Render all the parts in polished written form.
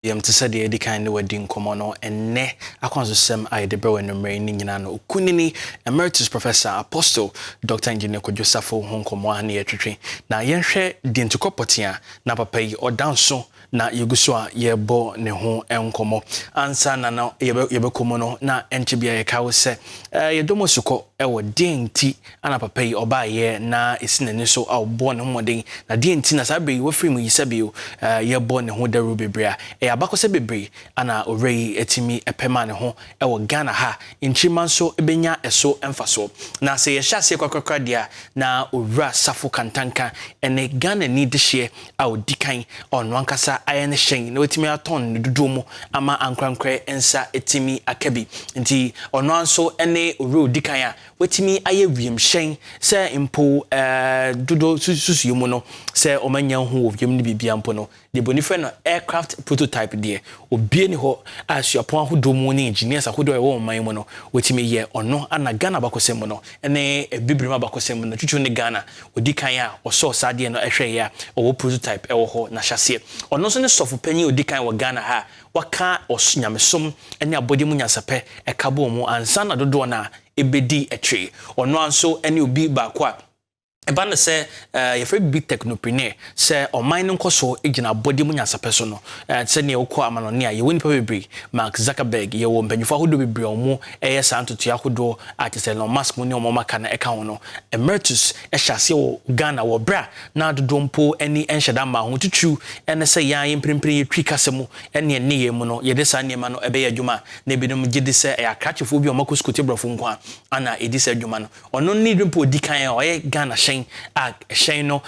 Yɛm te sɛ deɛ yɛdi kan ne wadi nkɔmmɔ no, ɛnnɛ akwansosɛm a yɛde brɛ wɔ anwummerɛ yi ne nyinaa no, Okunini Emeritus Professor Apostle Dr. Engineer Kwadwo Safo ho nkɔmmɔ a ne yɛtwetwe. Na yɛnhwɛ deɛ ntukɔ pɔtee a na papa yi ɔda nso na yɛgu so a yɛrebɔ ne ho nkɔmmɔ. Ansa na na yɛbɛkɔ mu no, na ɛnkyɛ bia yɛka wo sɛ yɛdɔ mu sukɔ ɛwɔ deɛ nti ana papa yi ɔbaayɛ na ɛsi n'ani so a ɔbɔ ne ho mmɔden, na deɛ nti na saa berɛ yi wafiri mu yi sɛbio yɛbɔ ne ho dawuro bebree a ɛyɛ abakɔsɛ bebree ana owura yi atumi ɛpɛ ma ne ho ɛwɔ Ghana ha, nkyirima nso bɛnya ɛso mfasoɔ. Na sɛ yɛhyɛ aseɛ korakora deɛ a, na Owura Safo Kantanka ɛne Ghana ni dehyeɛ a ɔdi kan ɔno ankasa ayɛ ne hyɛn na watumi atɔn ne dodoɔ mu ama ankorankorɛ nsa atumi aka bi. Nti ɔno nso ne owura ɔdi kan a watumi ayɛ wiemhyɛn sɛ mpo dodoɔ susuo mu no sɛ ɔmanya ho wɔ wiem no biribia mpo no deɛ bɔni frɛ no aircraft prototype deɛ, obie ni hɔ a suapɔn ahodoɔ mu ne engineers ahodoɔ a ɛwɔ ɔman mu no wɔtumi yɛ. Ɔno ana Ghana abakɔsɛm mu no ne Abibirem abakɔsɛm mu no twitwi ne Ghana ɔdi kan a ɔsɔɔ saa adeɛ no ɛhwɛ a ɔwɔ prototype ɛwɔ hɔ n'ahyɛseɛ. Ɔno nso ne sɔfo panyin ɔdi kan wɔ Ghana ha waka nyamesom ne abɔdeɛ mu nyansapɛ ɛka bɔ mu ansa na dodoɔ no a ɛbɛdi akyire. Ɔno nso ne obi baako a ɛba no sɛ yɛfrɛ bibi technopreneur, sɛ ɔman no nkɔsoɔ gyina abɔdeɛ mu nyansapɛ so no, sɛdeɛ wokɔ amanɔne a yɛwɔ nnipa bebree, Mark Zuckerberg, yɛwɔ mpanyinfoɔ ahodoɔ bebree a ɔmo ɛyɛ saa ntotoeɛ ahodoɔ a te sɛ Elon Musk mu ne ɔmo aka no ɛka ho no. Emeritus ɛhyɛ aseɛ wɔ Ghana wɔ berɛ a na dodoɔ mpo ani nhyɛ da mma ho titiriw, ɛne sɛ yɛn a yɛmprempren yɛtwi kasa mu ɛne ɛne yɛn mu no yɛde saa nneɛma no ɛbɛyɛ adwuma, na ebinom gye di sɛ ɛyɛ akrakyefoɔ bi a ɔmo akɔ sukuu te borɔfo nko a ana ɛdi saa adwuma no. Ɔno ne mpo ɔdi kan a ɔyɛ Ghana hyɛn a hyɛn no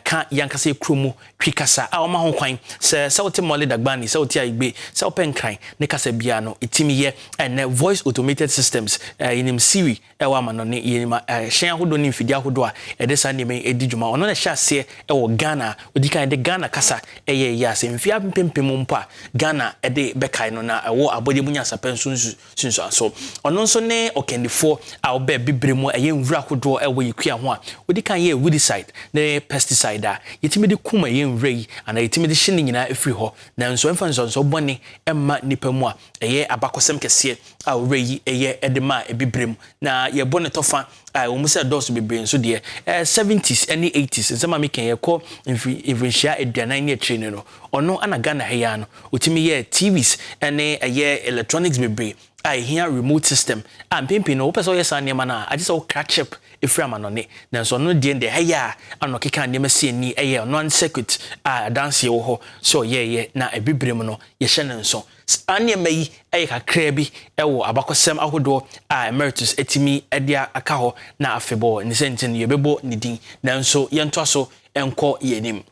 ka yankasa kuro mu Twi kasa a ɔma ho kwan sɛ wote Mɔle Dagbani, sɛ wote Ayigbe, sɛ wopɛ Nkran ne kasa biara no ɛtumi yɛ. Ɛnɛ voice automated systems, yɛnim Siri ɛwɔ amanɔne, yɛnim hyɛn ahodoɔ ne mfidie ahodoɔ a ɛde saa nneɛma yi ɛdi dwuma. Ɔno na ɛhyɛ aseɛ ɛwɔ Ghana, ɔdi kan de Ghana kasa ɛyɛ yɛ ase mfeɛ mpempem mpo a Ghana ɛde bɛkae no na ɛwɔ abɔdeɛ mu nyansapɛ nso nsunsuanso. Ɔno nso ne ɔkandifoɔ a ɔbɛɛ bibire mu ɛyɛ nwura ahodoɔ ɛwɔ yɛkua ho a ɔdi kan yɛ weedicide ne pesticide a yɛtumi de kum ɛyɛ nwura yi anaa yɛtumi de hye ne nyinaa ɛfiri hɔ, nanso ɛmfa nsɔnsɔ bɔne ɛmma nipa mu a ɛyɛ abakɔsɛm kɛseɛ a owura yi ɛyɛ ɛde ma ebibire mu. Na yɛbɔ ne tɔfa a ɛwɔ mu sɛ dɔɔso bebree nso deɛ, 70s ɛne 80s nsɛm a meka yɛkɔ mfirinhyia 40 ne akyire no, ɔno ana Ghana ha yi ano ɔtumi yɛ TVs ɛne ɛyɛ electronics bebree a ɛhia remote system a mpempem no wopɛ sɛ woyɛ saa nneɛma no a agye sɛ wokra chip ɛfiri amanɔne. Nanso ɔno deɛ ɛyɛ a ana ɔkeka nneɛma si ani ɛyɛ ɔno an circuit a adanseɛ wɔ hɔ sɛ ɔyɛɛyɛ na ɛbibire mu no yɛhyɛ ne nso. Saa nneɛma yi ɛyɛ kakraa bi ɛwɔ abakɔsɛm ahodoɔ a emeritus ɛtumi ɛde aka hɔ na afebɔɔ ne sɛ nti no yɛbɛbɔ ne din. Nanso yɛntoa so ɛnkɔ yɛn anim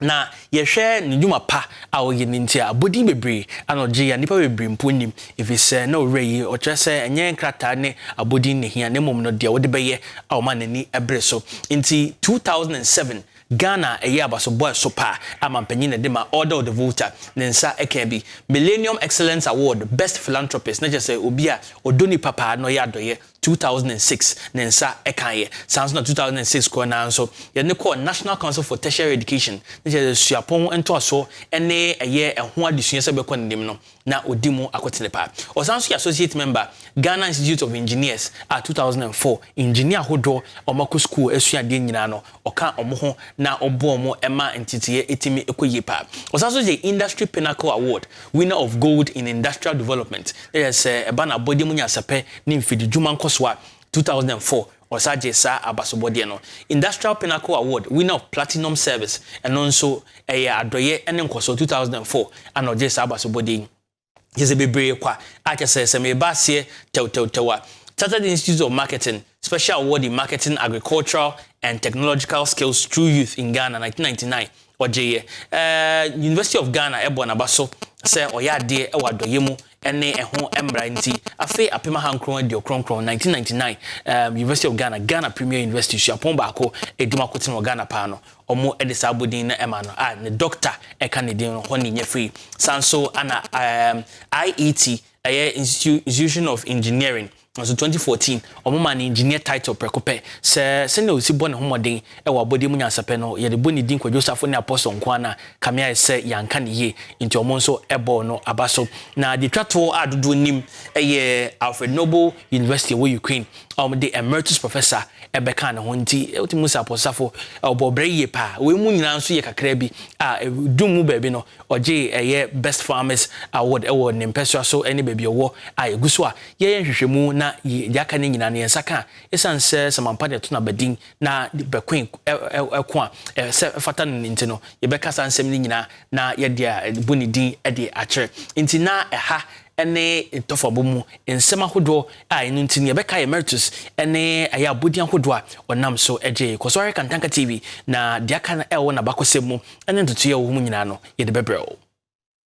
na yɛhwɛ ne dwuma pa a ɔyɛ ne nti a abɔdin bebree ana ɔgye ya nnipa bebree mpo nim, ɛfiri sɛ na owura yi ɔkyerɛ sɛ ɛnyɛ nkrataa ne abɔdin ne hia, na mmom no deɛ wɔde bɛyɛ a ɔma n'ani bere so. Nti 2007 Ghana ɛyɛ abasobɔ ɛso paa ama mpanyin na de ma Order of the Volta, ne nsa ɛka bi. Millennium Excellence Award, Best Philanthropist, na kyerɛ sɛ obi a ɔdɔ nipa paa na ɔyɛ adɔyɛ, 2006 ne nsa ɛka yɛ. Saa nso na 2006 kɔ naa nso yɛde kɔɔ National Council for Tertiary Education, ne kyerɛ sɛ suapɔn ntoasoɔ ɛne ɛyɛ ɛho adesua sɛ bɛkɔ n'anim no na ɔdi mu akɔtene paa. Ɔsan nso yɛ associate member, Ghana Institute of Engineers, a 2004 engineer ahodoɔ ɔmo akɔ school asua adeɛ nyinaa no ɔka ɔmo ho na ɔboa ɔmo ɛma nteteeɛ ɛtumi ɛkɔ yie paa. Ɔsan nso yɛ Industry Pinnacle Award winner of gold in industrial development, ɛyɛ sɛ ɛba na abɔdeɛ mu nyansapɛ ne mfididwuma nkɔso a 2004 ɔsa gye saa abasobɔdeɛ no. Industrial Pinnacle Award winner of platinum service, ɛno nso ɛyɛ adɔyɛ ne nkɔso, 2004 ana ɔgye saa abasobɔdeɛ yi. Kyerɛ sɛ bebree kwa a kyerɛ sɛ meba aseɛ tɛwtɛwtɛw a, Chartered Institute of Marketing, Special Award in Marketing, Agricultural and Technological Skills through Youth in Ghana, 1999 ɔgyeeɛ. University of Ghana ɛbɔ n'aba so sɛ ɔyɛ adeɛ ɛwɔ adɔyɛ mu ɛne ɛho mmara, nti afei 1999, 1999, University of Ghana, Ghana Premier University, suapɔn baako ɛdi mu akotene wɔ Ghana paa no, ɔmo ɛde saa abɔdin no ɛma no a ne doctor ɛka ne din no hɔ ne nyɛ free. San so ana IET, ɛyɛ Institution of Engineering. Nso 2014 ɔmo maa no engineer title prɛko pɛ sɛ sɛnea osi bɔ ne ho mmɔden wɔ abɔdeɛ mu nyansapɛ no. Yɛde bɔ ne din Kwadwo Safo ne Apostle nko ara na kame ayɛ sɛ yɛanka ne yie, nti ɔmo nso bɔɔ no aba so. Na deɛ twa toɔ a dodoɔ nim yɛ Alfred Nobel University ɛwɔ Ukraine a wɔde emeritus professor ɛbɛka ne ho. Nti wotumi hu sɛ Apostle Safo ɔbɔ brɛ yie paa. Wei mu nyinaa nso yɛ kakra bi a dum mu baabi no ɔgye ɛyɛ Best Farmers Award ɛwɔ ne mpɛsoa so ne baabi ɔwɔ a yɛgu so a yɛyɛ nhwehwɛmu na deɛ aka no nyinaa no yɛn nsa ka a, ɛsiane sɛ Samampa de ɛto no abadin na bɛko ɛko a sɛ ɛfata no nti no, yɛbɛka saa nsɛm no nyinaa na yɛde a bu ne din de akyerɛ. Nti na ɛha ne ntɔfabɔ mu nsɛm ahodoɔ a ɛno nti no yɛbɛka emeritus ne ɛyɛ abɔdin ahodoɔ a ɔnam so gye. Kɔ so ahwɛ Kantanka TV na deɛ aka no ɛwɔ n'abakɔsɛm mu ne ntotoeɛ a ɛwɔ mu nyinaa no, yɛde bɛbrɛ wo.